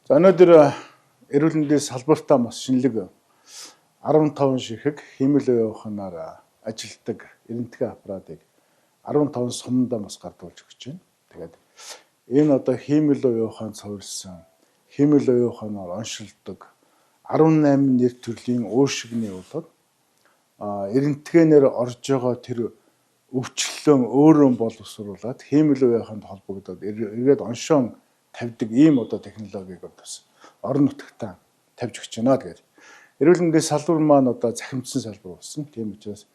За өнөөдөр эрүүл мэндийн салбартаа бас шинэлэг 15 ширхэг хиймэл оюун ухаанаар ажилтдаг рентген аппаратыг 15 сумдаа бас гардуулж өгч байна. Тэгээд энэ одоо хиймэл оюун ухаанд суурилсан, хиймэл оюун ухаанаар оншилдог 18 нэр төрлийн уушигны болоод рентгенээр орж байгаа тэр өвчлөлөө өөрөө боловсруулад хиймэл оюун ухаанд холбогдоод эргээд оншоон тавьдаг ийм одоо технологиг бас орон нутагтаа тавьж өгч байна. Тэгээд эрүүл мэндийн салбар маань одоо захимдсан салбар болсон. Тийм учраас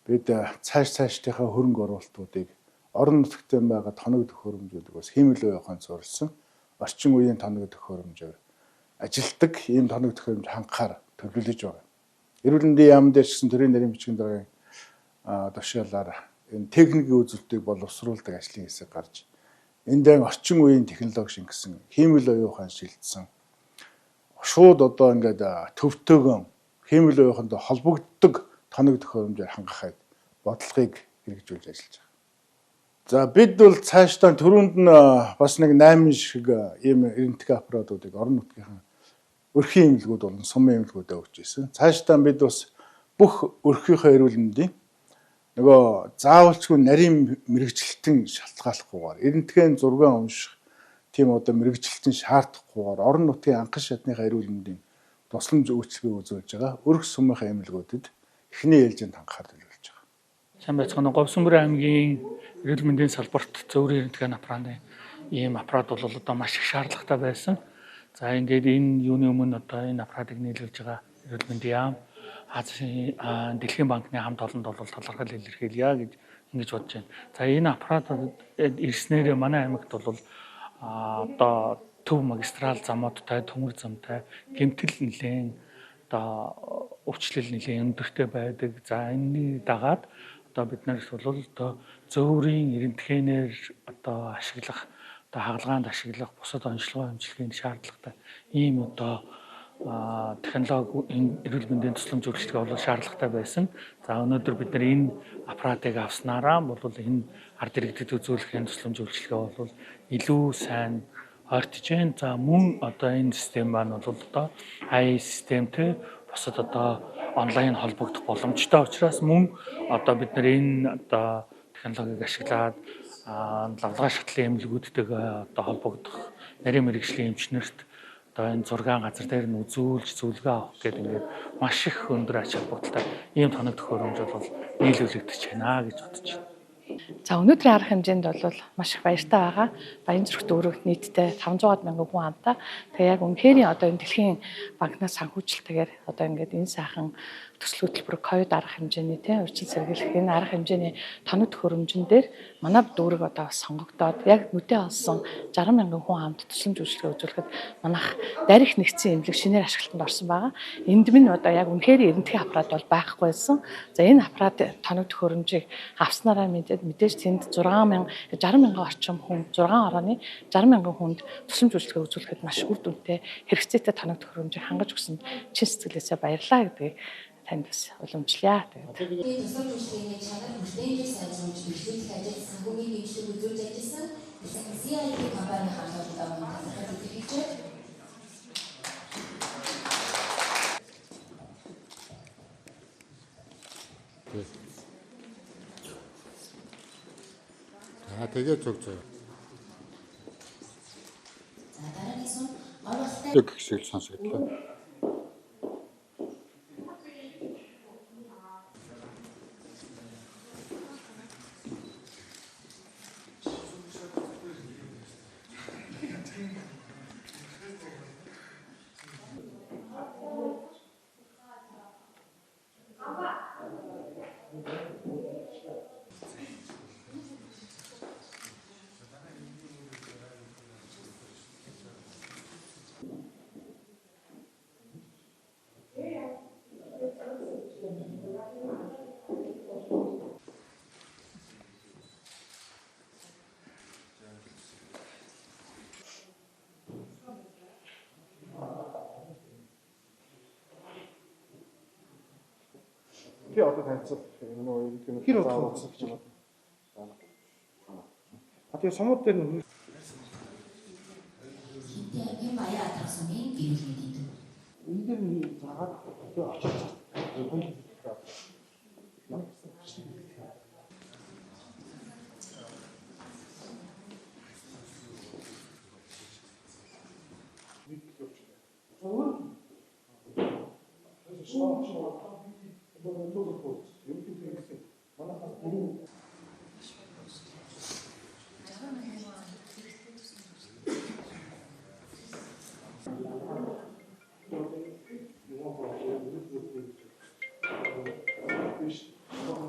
бид цаашдынхаа хөрөнгө оруулалтуудыг орон нутагт байгаа тоног төхөөрөмжүүдийг бас хиймэл оюун ухаанд суурилсан орчин үеийн тоног төхөөрөмжөөр ажилтдаг ийм тоног төхөөрөмж хангахаар төлөвлөж байгаа. Эрүүл мэндийн яам дээр ч гэсэн төрийн нарийн бичгийн даргын тушаалаар энэ техникийн үзүүлэлтийг боловсруулдаг ажлын хэсэг гарч энд орчин үеийн технологи шингэсэн, хиймэл оюун ухаан шилжсэн. Шууд одоо ингээд төвтөөгөн хиймэл оюун ухаанд холбогддог тоног төхөөрөмжөөр хангахад бодлогыг хэрэгжүүлж ажиллаж байгаа. За бид бол цаашдаа түрүүнд нь бас нэг 8 шиг ийм рентген аппаратуудыг орон нутгийнхаа өрхийн эмнэлгүүд болон сумын эмнэлгүүдэд өгч ирсэн. Цаашдаа бид бас бүх өрхийнхөө эрүүл мэндийн нөгөө заавалчгүй нарийн мэрэгчлэлтэн шалтгааллахгүйгээр рентген зургийн унших тийм одоо мэрэгчлэлтэн шаардахгүйгээр орон нутгийн анхан шатныхаа эрүүл мэндийн тусламж үйлчилгээг үзүүлж байгаа өрх сумынхаа эмнэлгүүдэд эхний ээлжинд хангахаар төлөвлөж байгаа. Сайн байцгаана уу. Говьсөмбөр аймгийн эрүүл мэндийн салбарт зөврийн рентген аппаратын ийм аппарат бол одоо маш их шаардлагатай байсан. За ингээд энэ юуны өмнө одоо энэ аппаратыг нийлүүлж байгаа эрүүл мэндийн яам Азийн Дэлхийн банкны хамт олонд бол талархал илэрхийлье гэж ингэж бодож байна. За энэ аппарат ирснээр манай аймагт бол одоо төв магистрал замуудтай, төмөр замтай, гэмтэл нэлээн одоо өвчлөл нэлээн өндөртэй байдаг. За энэний дагаад одоо бид нарт бол одоо зөөврийн рентгенээр одоо ашиглах, одоо хагалгаанд ашиглах, бусад онцлогоо эмчилгээнд шаардлагатай ийм одоо технологи эрүүл мэндийн тусламж үйлчилгээ бол шаардлагатай байсан. За өнөөдөр бид нар энэ аппаратыг авснараа бол энэ ард иргэдэд үзүүлэх энэ тусламж үйлчилгээ бол илүү сайн ойртож байна. За мөн одоо энэ систем маань бол одоо AI системтэй бусад одоо онлайн холбогдох боломжтой учраас мөн одоо бид нар энэ одоо технологиг ашиглаад лавлгаа шатлын эмнэлгүүдтэйгээ одоо холбогдох нарийн мэргэжлийн эмчнэрт одоо энэ зургаан газар дээр нь үзүүлж зөвлөгөө авах гэдэг ингээд маш их өндөр ач холбогдолтой ийм тоног төхөөрөмж бол нийлүүлэгдэж байна гэж бодож байна. За өнөөдрийн арга хэмжээнд бол маш их баяртай байгаа. Баянзүрх дүүрэгт нийтдээ 500 мянган хүн амтай. Тэгээ яг үнэхээр одоо энэ дэлхийн банкнаас санхүүжилтээр одоо ингээд энэ сайхан төсөл хөтөлбөр ковид арга хэмжээний тийм урьдчилан сэргийлэх энэ арга хэмжээний тоног төхөөрөмжөн дээр манай дүүрэг одоо бас сонгогдоод яг нүдээ олсон 60 мянган хүн амт тусламж үйлчилгээ үзүүлэхэд манайх дарих нэгдсэн эмнэлэг шинээр ашиглалтанд орсон байгаа. Энд минь одоо яг үнэхээр рентген аппарат бол байхгүй байсан. За энэ аппарат тоног төхөөрөмжийг авснараа мэдээж тэнд 60 мянган орчим хүн 6 орооны 60 мянган хүнд тусламж үйлчилгээ үзүүлэхэд маш үр дүнтэй хэрэгцээтэй тоног төхөөрөмжийг хангаж өгсөнд чин сэтгэлээсээ баярлалаа гэдгийг танд бас уламжлая. Тэгээд тусламж үйлчилгээний чанар бүлээмжийг сайжруулж бэлтгэх ажил санхүүгийн хэмжлэг үзүүлж ажилласан CIT компани хамт олондоо талархал илэрхийлжээ. За тэгээд зүг зүг. За дараагийн сум Говьбалтай Гэх шиг сонсогдлоо. Би одоо танилцах юм уу ерөнхийдөө Хэр удах вэ гэж байна. А тэгээ сумууд дээр нь Хинтээ аймгийн Баян сумын эрүүл мэндийн төв. Энэ дээр заагаад тэгээ очиж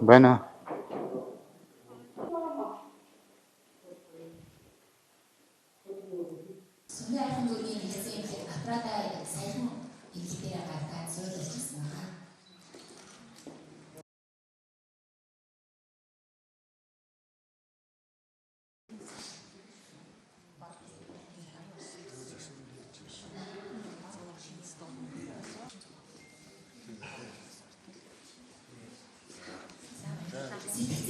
Байна. Сумын архин дүүргийн нэгдсэн эмнэлэг аппаратаа саяхан эмнэлгээр гаргаад суурилсан байна. Санаа.